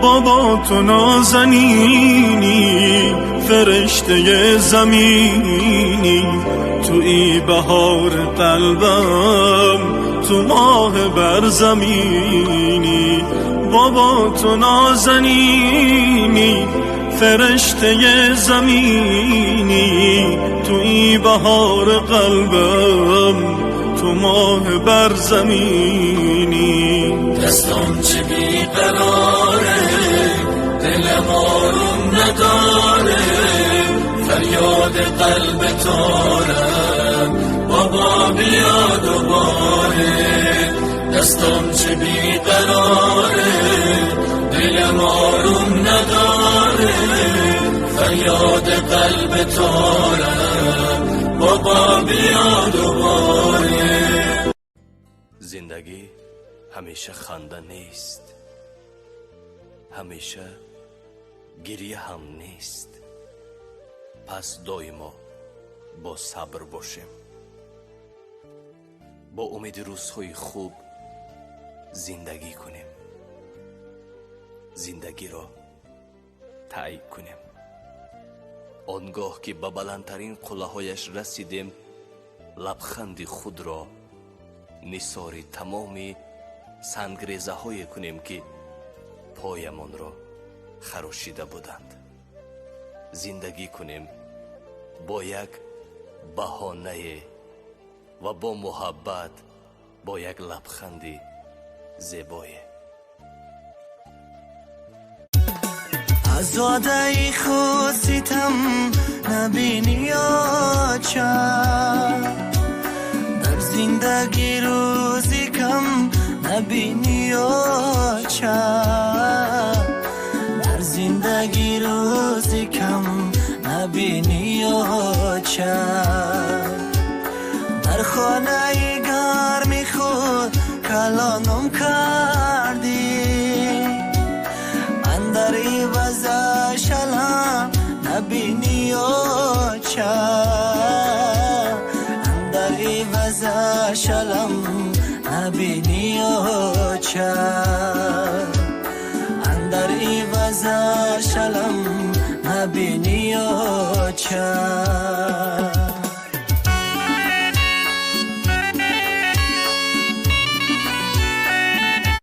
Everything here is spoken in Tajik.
بابا تو نازنینی، فرشته زمینی، تو ای بهار قلبم، تو ماه بر زمینی. بابا تو نازنینی، فرشته زمینی، تو ای بهار قلبم، تو ماه بر زمینی. دستم چه بیقراره، دلم آروم نداره، فریاد قلب تارم بابا بیا دوباره. دستم چه بیقراره، دلم آروم نداره، فریاد قلب تارم بابا بیا دوباره. زندگی همیشه خنده نیست، همیشه گریه هم نیست. پس доимо бо сабр бошем, бо умеди рӯзҳои хуб зиндагӣ кунем, зиндагиро тай кунем. Он гоҳ ки ба баландтарин қуллаҳояш расидем, лабханди худро нисори тамоми сангрезаҳое кунем, ки поямонро харошида буданд. Зиндагӣ кунем бо як баҳонае ва бо муҳаббат, бо як лабханди зебое. Аз ваъдаи худ ситам набинӣ оча, дар зиндагӣ рӯзи кам набинӣ оча, дар зиндагӣ рӯзи кам набинӣ оча. Дар хонаи гарми худ калонум кардӣ, андар иваза шалам набинӣ оча, андар иваза шалам набинӣ оча, андар иваза шалам набинӣ оча.